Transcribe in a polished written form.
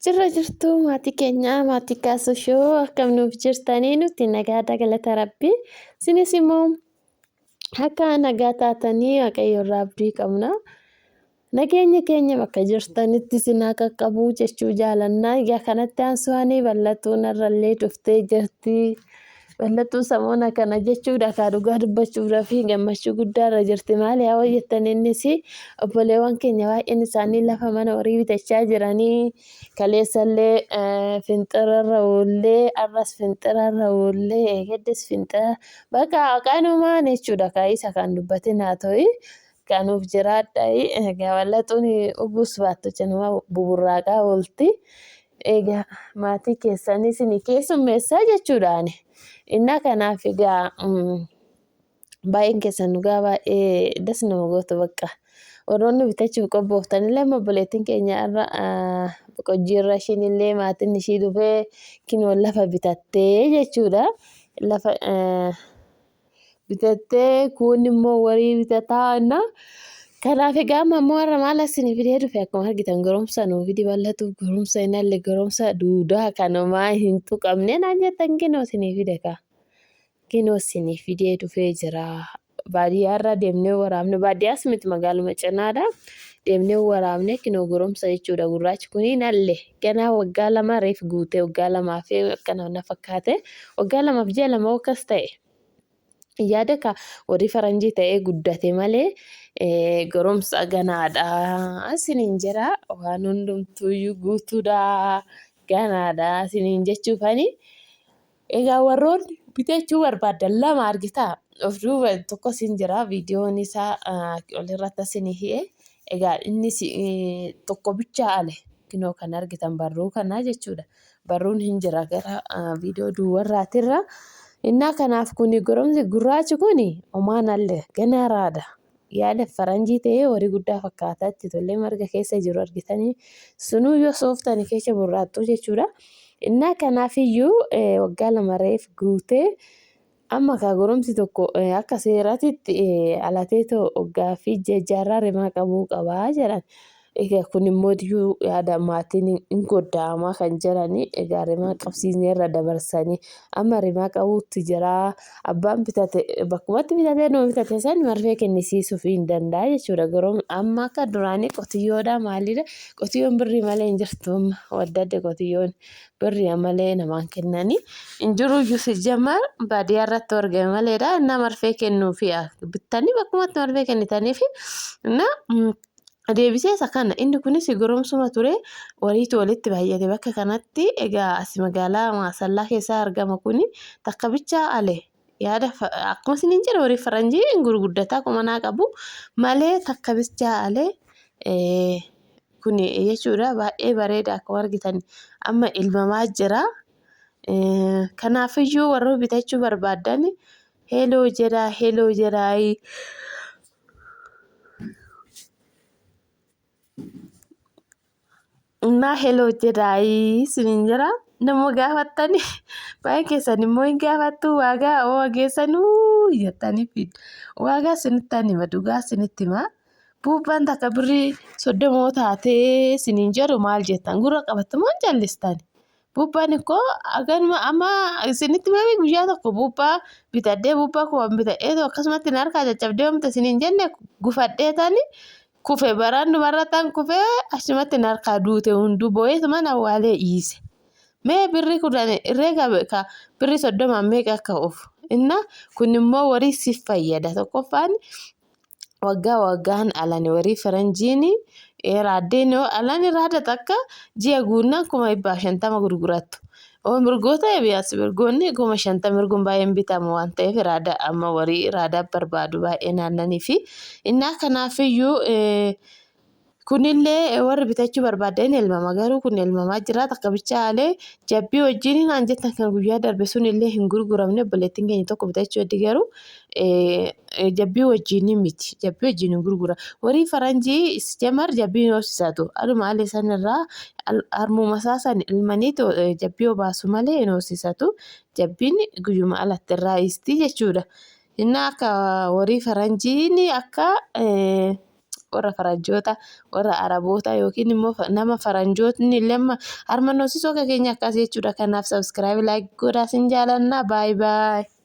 Jirra jirtuu maatii keenya maatii kaasuu shoo akkam nuuf jirtanii nuti nagaadha galata rabbii isinis immoo akka nagaa taatanii waaqayyo irraa abdii qabna. Nageenyi keenya bakka jirtanitti isin haa qaqqabu jechuu jaalanna. Egaa kanatti aansuun bal'atuun har'allee dhuftee jirti. Bal'atuu samoona kana jechuudha kaa dhugaa dubbachuudhaaf gammachuu guddaarra jirti. Maali haa jettan innis obboleewwan keenya baay'een isaanii lafa mana horii bitachaa jiranii kaleessallee finxirarra oollee har'as finxirarra oollee eegaddis finxira bakka kanumaan jechuudha kaa isa kan dubbatin haa ta'u kanuuf jiraadha. Egaa bal'atuun ugus baattu cinuma buburraaqaa oolti. Egaa maatii keessanii isin keessummeessaa jechuudha ani. Innaa kanaaf egaa baay'een keessan dhugaa baay'ee das nama gootu bakka. Warroonni bitachuuf qophooftan illee amma obboleettiin keenya har'a boqojjiirra ishiin illee maatiin ishii dhufee kinoo lafa bitattee jechuudha. Lafa bitattee kuun immoo warii bitataa እና kanaaf egaa amma immoo har'a maal isin fidee dhufe akkuma argitan goromsa nuu fidi bal'atu goromsa hin halle goromsa duudaa kanumaa hin tuqamne naan jettan kinoo isinii fide kaa kinoo isinii fidee dhufee jira. Baadiyyaarra deemnee waraabne baadiyyaas miti magaaluma cinaadha deemnee waraabne kinoo goromsa jechuudha gurraachi kun hin halle ganaa waggaa 2 reef guutee waggaa lamaa fi akkana na fakkaate waggaa lamaaf ji'a 2 akkas ta'e. Yaada ka warri faranjii ta'ee guddate malee goromsa ganaadha isiniin jedha waan hundumtuuyyuu guutuudha ganaadha isiniin jechuufani. Egaa warroonni bitachuu barbaaddan lama argitaa of duuba tokko sin jira viidiyoon isaa olirratti asinii hi'e egaa innis tokko bichaa ale kinoo kan argitan barruu kanaa jechuudha. Barruun hin jira gara viidiyoo duwwarraatirra. Innaa kanaaf kuni goromsi gurraachi kuni homaan alle ganaa raada. Yaada faranjii ta'ee horii guddaa fakkaata itti tollee marga keessa jiru argitanii sunuu yoo sooftani keessa burraaxxuu jechuudha. Innaa kanaaf iyyuu waggaa 2 reef guutee amma kaa goromsi tokko akka seeratitti alateetoo waggaa fi jaarraa rimaa qabuu qabaa jedhan. Egaa kun immoo iyyuu yaada maatiin hin godda'amaa kan jedhani egaa rimaa qabsiisnee irra dabarsanii amma rimaa qabuutti jira. Abbaan bitate bakkumatti bitatee nuu bitate san marfee kennisiisuuf hin danda'a jechuudha. Garuu amma akka duraanii qotiyyoodha maalidha qotiyyoon birrii malee hin jirtu amma waddadde qotiyyoon birrii malee namaan kennanii hin jiru iyyuu sijjamar baadiyyaa irratti argame maleedha. Innaa marfee kennuufi bittanii bakkumatti marfee kennitaniifi innaa deebisee isa kana inni kunis goromsuma ture waliitu walitti baay'ate bakka kanatti egaa as magaalaa maasallaa keessaa argama kuni takka bichaa ale yaada akkuma isiniin jedhe horii faranjii hin gurguddataa qumanaa qabu malee takka bichaa ale kuni jechuudha baay'ee bareeda akkuma argitan amma ilmamaa jira kanaafiyyuu warra bitachuu barbaaddan heloo jedhaa heloo jedhaa. Innaa heloo jedhaayii isiniin jira. Nama gaafattani baay'een keessan immoo hin gaafattu waagaa hoo geessanuu jettanii fidu. Waagaa isinitti hima dhugaa isinitti hima. Buuphaan takka birrii 30 taatee isiniin jedhu maal jettan gurra qabattu moo hin callistani? Buuphaan ikkoo haganuma amma isinitti himame guyyaa tokko buuphaa bitadhee buuphaa koo bitadhee akkasumatti na harkaa caccabdee wanta isiniin jenne gufadhee tani kufe baraan dumarrattan kufee achumatti na harkaa duute hunduu boo'eetuman awwaalee dhiise. Mee birrii 10 herreega ka birrii 30n meeqa akka ofu inna kun immoo warii siif fayyada tokkoffaan waggaa waggaan alani warii faranjiin raaddeen yoo alani raada takka ji'a guunnaan 150,000 gurgurattu. Oo mirgoota ebiyaas mirgoonni 50,000 mirgoon baay'een bitamu waan ta'eef raada amma warii raada barbaadu baay'ee naannanii fi innaa kanaafiyyuu Kunillee warri bitachuu barbaaddan elmama garuu kun elmamaa jira takka bichaa alee jabbii wajjin naan jettan kan guyyaa darbe sun illee hin gurguramne obboleettiin keenya tokko bitachuu heddi garuu jabbii wajjin miti jabbii wajjin hin gurgura warii faranjii jamar jabbii hin hoosisatu aduma alee san irraa harmuma isaa san ilmaniitu jabbii obaasu malee hin hoosisatu jabbiin guyyuma alatti irraa hiisti jechuudha. Innaa akka warii faranjiin akka Warra faranjoota, warra araboota yookiin immoo nama faranjootni illee harma noosisoo keenya akkas jechuudha. Kanaaf subscribe, like godhaa, sin jaalannaa. Bye bye.